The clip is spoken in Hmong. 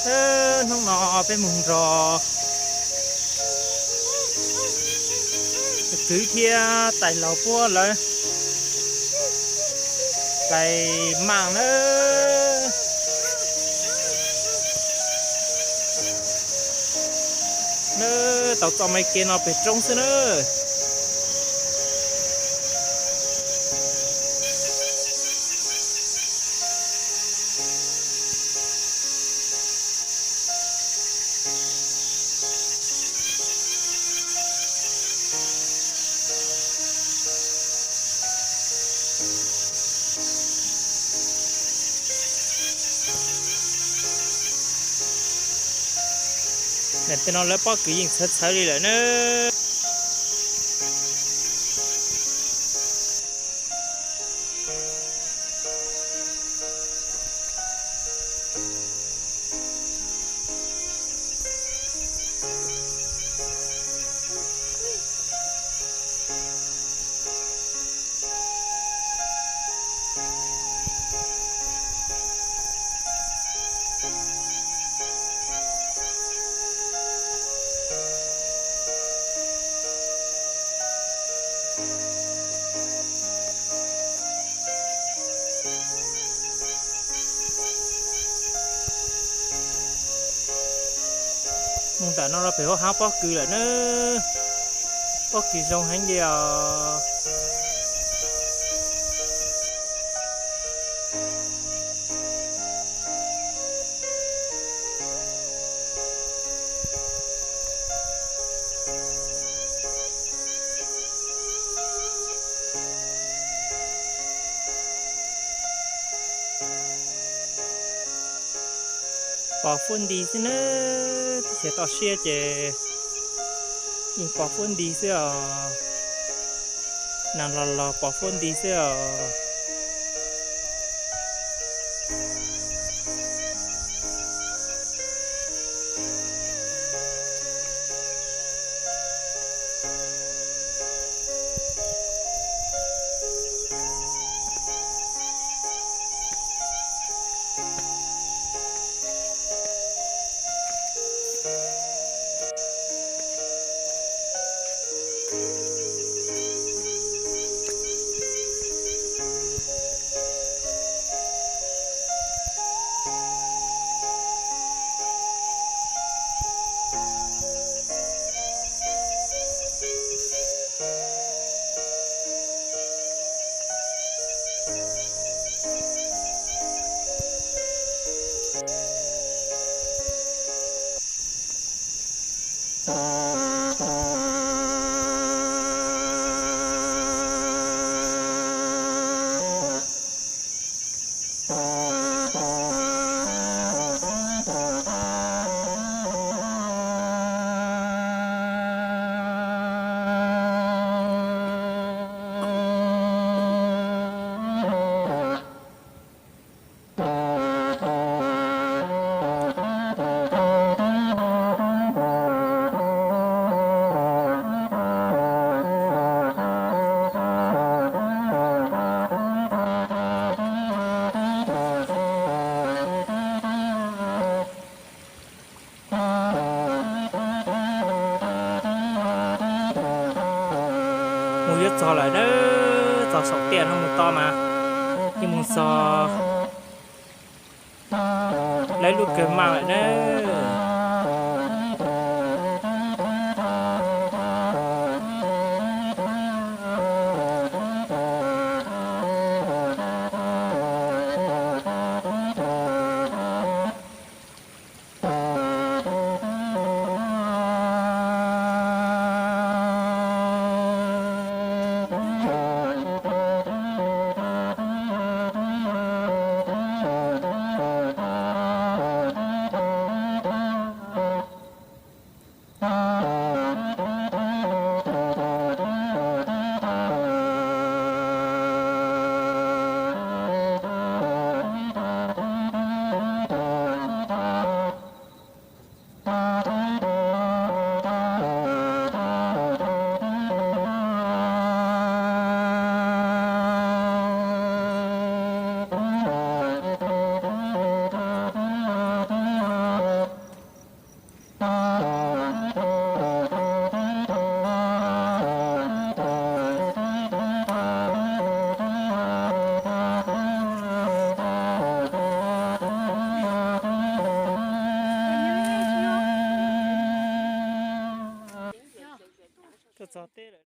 Hnub no peb mus nrog kwv thiab tais laus puab lawv hlais maaj na. Na, tau txoj me kev no pem roob xwb na. Ntawm tej no lawv pob kws yeej txhawv txhawv li lawm na. Mus ntawm no rau pem hauv hav pob kws lawm na. Pob kws zoo heev li os. Pos fuab nti xwb na, teb chaws toj siab ces yeej pos fuab nti xwb os. Neeg los los pos fuab nti xwb os. Mus yuav txog lawm na, txog saum tiaj no mus tod mas yeej mus txog lawv lub kawg maaj lawm na.